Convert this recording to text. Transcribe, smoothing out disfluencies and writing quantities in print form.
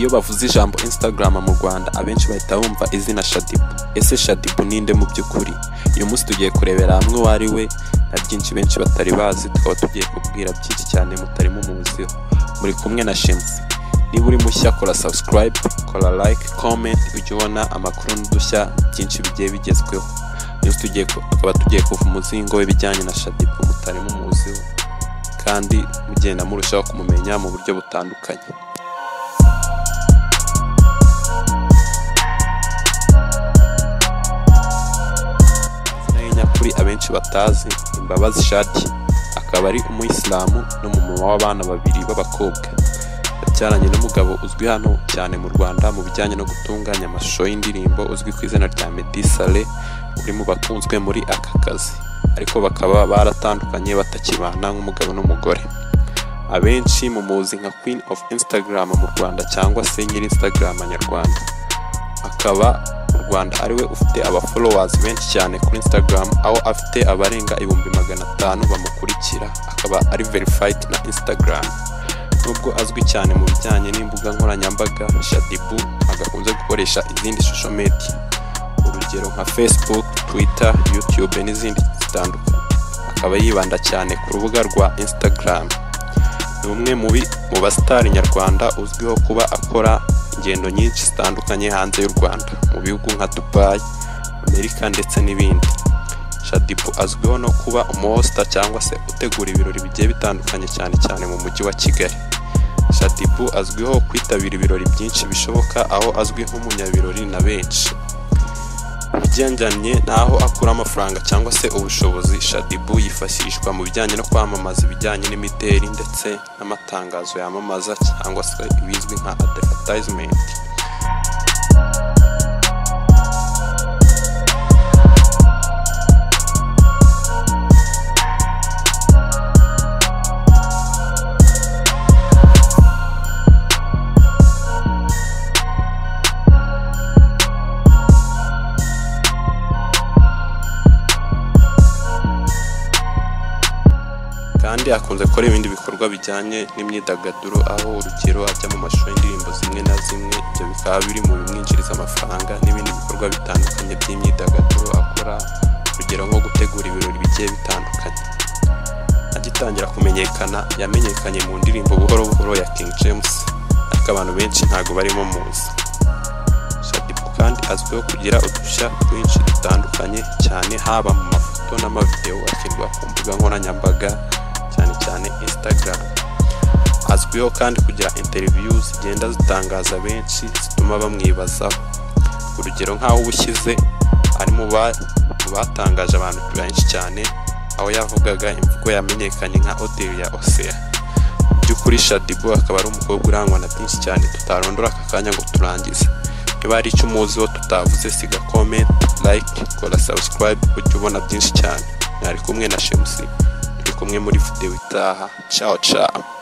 Iyo bavuze ijambo Instagram mu Rwanda, abenshi bahita bumva izina Shaddyboo. Ese Shaddyboo ninde mu by'ukuri? Uyu munsi tugiye kurebera hamwe uwo ari we na byinshi benshi batari bazi, tukaba tugiye kubwira byinshi cyane mutari mumuziho. Muri kumwe na Shemsi. Niba uri mushya, kora subscribe, kora like, comment, ujye ubona amakuru n'udushya byinshi bigiye bigezweho. Uyu munsi tukaba tugiye kuva umuzingo w'ibijyanye na Shaddyboo mutari mumuziho, kandi mugenda murushaho kumumenya mu buryo butandukanye. Amazina ye nyakuri abenshi batazi ni Mbabazi Shaddy, akaba ari umuyisilamu n'umumama w'abana babiri b'abakobwa. Yabyaranye n'umugabo uzwi hano cyane mu Rwanda mu bijyanye no gutunganya amashusho y'indirimbo, uzwi ku izina rya Meddy Saleh, uri mu bakunzwe muri aka kazi, ariko bakaba baratandukanye batakibana nk'umugabo n'umugore. Abenshi mumuzi nka Queen of Instagram mu Rwanda cyangwa se nyiri Instagram nyarwanda. Akaba mu Rwanda ariwe ufite aba followers benshi cyane kuri Instagram, aho afite abarenga 500,000 bamukurikira, akaba ari verified na Instagram. Nubwo azwi cyane mu bijyanye n'imbuga nkoranyambaga, Shaddyboo agakunze gukoresha izindi social media, urugero nka Facebook, Twitter, YouTube n'izindi zitandukanye. Akaba yibanda cyane ku rubuga rwa Instagram. Ni umwe mu basitari nyarwanda uzwiho kuba akora ingendo nyinshi zitandukanye hanze y'u Rwanda, mu bihugu nka Dubai, Amerika ndetse n'ibindi. Shaddyboo azwiho no kuba umuhosta cyangwa se utegura ibirori bigiye bitandukanye, cyane cyane mu mujyi wa Kigali. Shaddyboo azwiho kwitabira ibirori byinshi bishoboka, aho azwi nk'umunyabirori na benshi. Ibigendanye n'aho akura amafaranga cyangwa se ubushobozi, Shaddyboo yifashishwa mu bijyanye no kwamamaza ibijyanye n'imideli ndetse n'amatangazo yamamaza cyangwa se ibizwi nka advertisement. Kandi akunze gukora ibindi bikorwa bijyanye n'imyidagaduro, aho urugero ajya mu mashusho y'indirimbo zimwe na zimwe, ibyo bikaba biri mu bimwinjiriza amafaranga, n'ibindi bikorwa bitandukanye by'imyidagaduro akora, urugero nko gutegura ibirori bigiye bitandukanye. Agitangira kumenyekana, yamenyekanye mu ndirimbo Buhoro Buhoro ya King James, ariko abantu benshi ntago barimo muzi. Shaddyboo kandi azwiho kugira udushya twinshi dutandukanye cyane, haba mu mafoto n'amavideo ashyirwa ku mbuga nkoranyambaga, cyane cyane Instagram. Azwiho kandi kugira interview zigenda zitangaza benshi, zituma bamwibazaho. Urugero nk'aho ubushyize ari mu batangaje abantu benshi cyane, aho yavugaga imvugo yamenyekanye nka Odeur ya Océan. Mu by'ukuri Shaddyboo akaba ari umukobwa urangwa na byinshi cyane tutarondora aka kanya ngo turangize. Niba hari icyo umuziho tutavuze, siga comment, like, kora subscribe ujye ubona byinshi cyane. Mwari kumwe na Shemsi, turi kumwe muri video itaha. Ciao ciao.